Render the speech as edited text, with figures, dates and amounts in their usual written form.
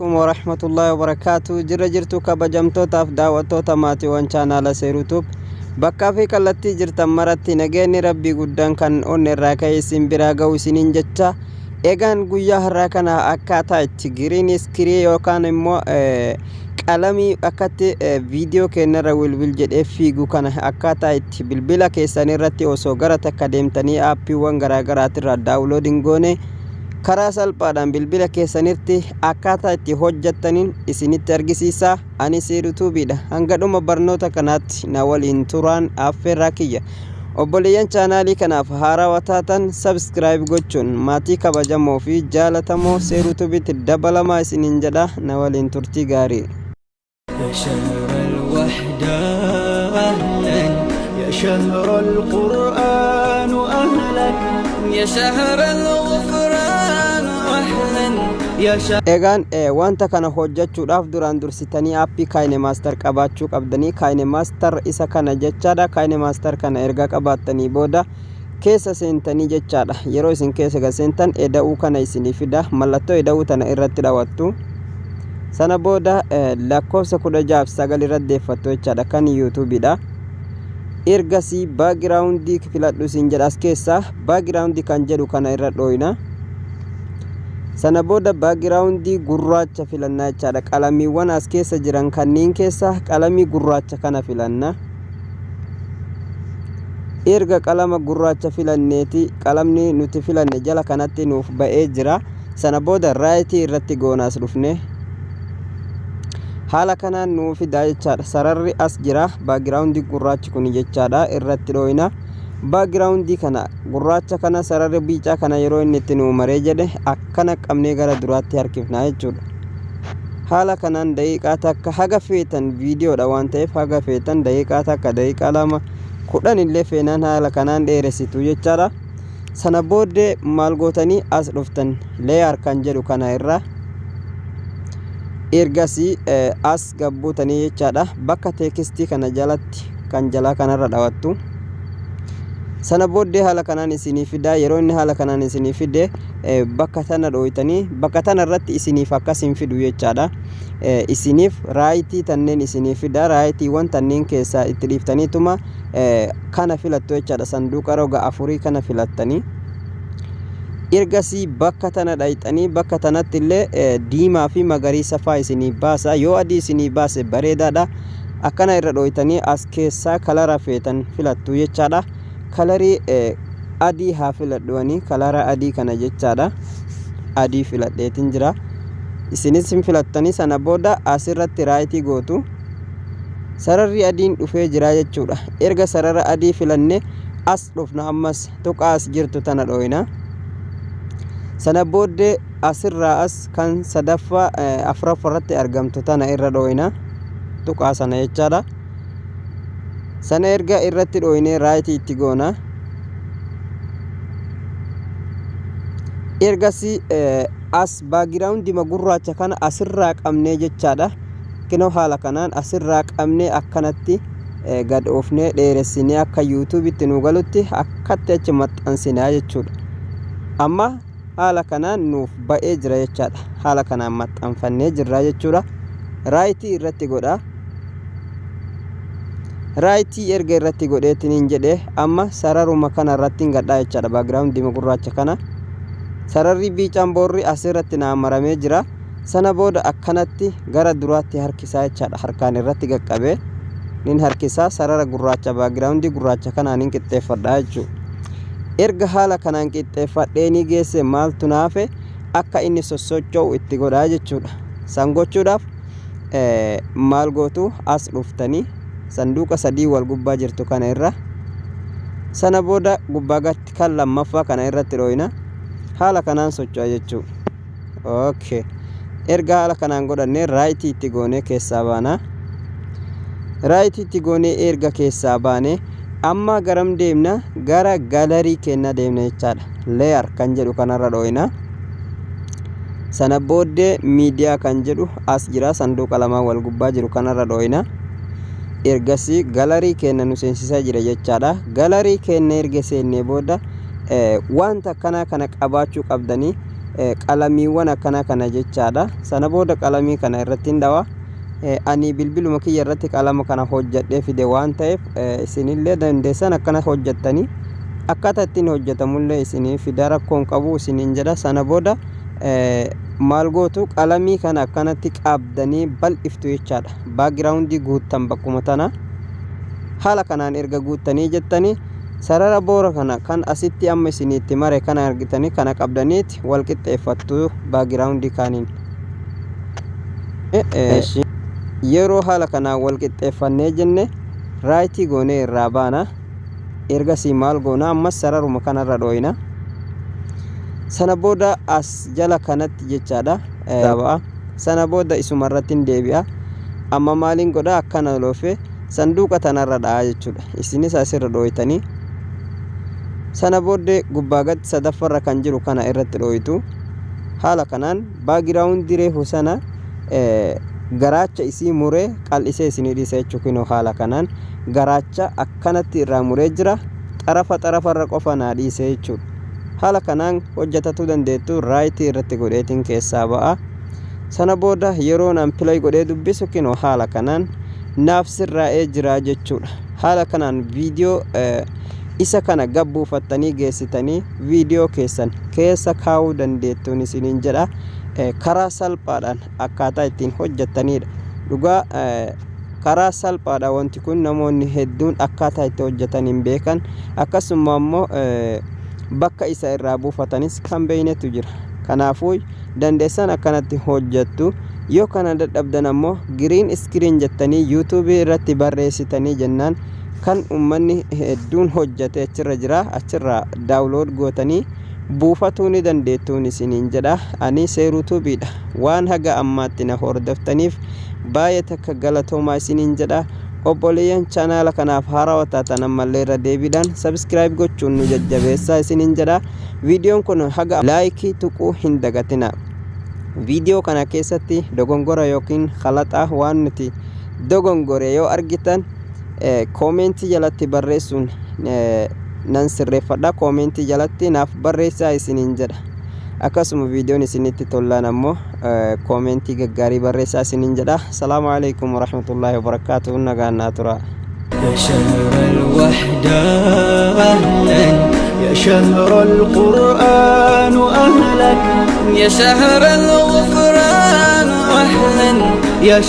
Alaikum warahmatullahi wabarakatuh. Jirra jirtu kabajamtootaaf daawwattoota maatiiwwan chaanaala Seeruutuub, bakkaa fi kallattii jirtan maratti nageenyi Rabbii guddaan kan onne irraa ka'e isin biraa ga'u isiniin jecha. Egaan guyyaa har'aa kana akkaataa itti green screen yookaan immoo qalamii akkatti viidiyoo keenyarra wilwil jedhee fiigu kana akkaataa itti bilbila keessan irratti osoo gara takka deemtanii aappiiwwan garaagaraatirraa download hin goone karaa salphaadhaan bilbila keessanitti akkaataa itti hojjattaniin isinitti argisiisa. Ani Seerutuubiidha. Hanga dhuma barnoota kanaatti na waliin turaan affeerraa kiyya. Obboleeyyan chaanaalii kanaaf haarawaa taatan subscribe gochuun maatii kabajamoo fi jaalatamoo Seerutuubiitti dabalamaa isiniin jedha. Na waliin turtii gaarii. يا شهر الوحدة أهلا، يا شهر القرآن أهلا، يا شهر الغفران أهلا، يا شهر Egaan wanta kana hojjechuudhaaf duraan dursitanii aappii KineMaster qabaachuu qabdanii. KineMaster isa kana jechaadha. KineMaster kana erga qabaattanii booda keessa seentanii jechaadha. Yeroo isin keessa gad seentan eda'uu kana isinii fida. Mallattoo eda'uu tana irratti dhawattu. Sana booda lakkoofsa 16:9 irratti deeffattu jechaadha, kan yuutuubiidha. Ergasii background filadhu isin jedha. As keessaa background kan jedhu kana irra dhooyna. Sana booda background gurraacha filannaa jechaadha. Qalamiiwwan as keessa jiran kanneen keessa qalamii gurraacha kana filanna. Erga qalama gurraacha filanneeti, qalamni nuti filanne jala kanatti nuuf ba'ee jira. Sana booda right irratti goonaas dhufne haala kanaan nuu fidaa jechaadha. Sararri as jira, background gurraachi kun jechaadha, irratti dhooyna. Background kana gurraacha kana, sararri biicaa kana yeroo inni itti nuu maree jedhe akkana qabnee gara duraatti harkifnaa jechuudha. Haala kanaan daqiiqaa takka, haga feetan, viidiyoodha waan ta'eef haga feetan daqiiqaa 1, daqiiqaa 2, 10 illee feenaan haala kanaan dheeressitu jechaadha. Sana booddee maal gootanii? As dhuftan, layer kan jedhu kana irra. Ergasii as gabbuutanii jechaadha, bakka text kana jalatti kan jalaa kanarra dhawattu. Sana booddee haala kanaan isinii fidaa. Yeroo inni haala kanaan isinii fide bakka tana dhooytanii, bakka tana irratti isiniif akkas hin fidu jechaadha. Isiniif right tanneen isinii fida. Rightiiwwan tanneen keessaa itti dhiiftaniituma kana filattu jechaadha. Sanduuqa roga afurii kana filattanii, ergasii bakka tana dhayxanii, bakka tanatti illee diimaa fi magariisa faa isinii baasa. Yoo adii isinii baase bareedaadha. Akkana irra dhooytanii as keessaa color feetan filattu jechaadha. Color adii haa filadhuwanii, color adii kana jechaadha. Adii filadheetin jira, isinis hin filattanii. Sana booda asirratti right gootu. Sararri adiin dhufee jira jechuudha. Erga sarara adii filanne as dhufna, ammas tuqaa as jirtu tana dhooyna. Sana booddee asirraa as kan sadaffaa afuraffaa irratti argamtu tana irra dhooyna, tuqaa sana jechaadha. Sana erga irratti dhooynee right itti goona. Ergasii as backgroundima gurraacha kana asirraa qabnee jechaadha. Kinoo haala kanaan asirraa qabnee akkanatti gad oofnee dheeressinee akka yuutuubitti nu galutti akkatti achi maxxansinaa jechuudha. Amma haala kanaan nuuf ba'ee jira jechaadha. Haala kanaan maxxanfannee jirra jechuudha. Right irratti godha. Right erga irratti godheetiniin jedhe, amma sararuma kana irratti hin gadhaa jechaadha. Backgroundima gurraacha kana sararri biicaan boorri asirratti naa maramee jira. Sana booda akkanatti gara duraatti harkisaa jechaadha. Harkaan irratti qaqqabee nin harkisaa, sarara gurraacha background gurraacha kanaan hin qixxeeffadha jechuudha. Erga haala kanaan qixxeeffadhee ni geesse, maaltu naafe? Akka inni sossocho'u itti godhaa jechuudha. San gochuudhaaf maal gootu? As dhuftanii sanduuqa sadii wal gubbaa jirtu kana irra, sana booda gubbaa gatti kan lammaffaa kana irratti dhooyna. Haala kanaan socho'a jechuudha. Okay, erga haala kanaan godhannee right itti goonee keessaa baana. Right itti goonee erga keessaa baane, amma garam deemna? Gara gallery keenya deemna jechaadha. Layer kan jedhu kanarra dhooyna. Sana booddee miidiyaa kan jedhu as jira, sanduuqa lamaan wal gubbaa jiru kanarra dhooyna. Ergasii gallery keenya nu seensisaa jira jechaadha. Gallery keenya erga seennee booda wanta akkanaa kana qabaachuu qabdanii. Qalamiiwwan akkana kana jechaadha. Sana booda qalamii kana irratti hin dhawa. Ani bilbiluma kiyya irratti qalama kana hojjadhee fide waan ta'eef, isinillee dandeessan akkana hojjattanii akkaataa ittiin hojjetamullee isinii fida, rakkoon qabu isiniin jedha. Sana booda maal gootu? Qalamii kana akkanatti qabdanii bal'iftu jechaadha. Backgroundii guuttan bakkuma tana. Haala kanaan erga guuttanii jettanii, sarara boora kana kan asitti amma isiniitti mare kana argitanii, kana qabdaniiti wal qixxeeffattu backgroundii kaaniin. Yeroo haala kanaan wal qixxeeffannee jenne, rightii goonee irraa baana. Ergasii maal goona? Ammas sararuma kanarra dhooyna. Sana booda as jala kanatti jechaadha ba'a. Sana booda isuma irratti hin deebi'a. Amma maaliin godha? Akkana loofe sanduuqa tanarra dha'a jechuudha. Isinis asirra dhooytanii, sana booddee gubbaa gadi sadaffarra kan jiru kana irratti dhooytu. Haala kanaan backgroundii reefu sana garaacha isii muree qal'isee isinii dhiisa jechuu. Kinoo haala kanaan garaacha akkanatti irraa muree jira. Xarafa xarafarra qofa naa dhiise jechuudha. Haala kanaan hojjetatuu dandeettu. Rightii irratti godheetiin keessaa ba'a. Sana booda yeroo naan play godhee dubbisu, kinoo haala kanaan naaf sirraa'ee jira jechuudha. Haala kanaan viidiyoo isa kana gabbuufattanii geessitanii viidiyoo keessan keessa kaa'uu dandeettuun isiniin jedha. Karaa salphaadhaan akkaataa ittiin hojjettanidha. Dhugaa karaa salphaadha wanti kun. Namoonni hedduun akkaataa itti hojjetan hin beekan. Akkasuma immoo bakka isa irraa buufatanis kan beeynetu jira. Kanaafuu dandeessan akkanatti hojjettu. Yoo kana dadhabdan ammoo green screen jettanii YouTubeii irratti barreessitanii jennaan, kan ummanni hedduun hojjete achirra jira. Achirraa download gootanii buufatuu ni dandeettuun isiniin jedha. Ani Seeruu Tuubiidha. Waan haga ammaatti na hordoftaniif baay'ee takka galatoomaa isiniin jedha. Obboleeyyan chaanaala kanaaf haarawaa taatan, ammallee irra deebiidhaan subscribe gochuun nu jajjabeessaa isiniin jedha. Viidiyoon kun haga likeii tuquu hin dagatina. Viidiyoo kana keessatti dogongora yookiin kalaxaa waan nuti dogongore yoo argitan, commentii jalatti barreessuun nan sirreeffadha. Commentii jalatti naaf barreessaa isiniin jedha. Akkasuma viidiyoon isinitti tollaan ammoo commentii gaggaarii barreessaa isiniin jedha. Salaamu alaikum warahmatullaahi wabarakaatuh. Nagaan naa tura. يا شهر الوحدة أهلا، يا شهر القرآن أهلا، يا شهر الغفران أهلا، يا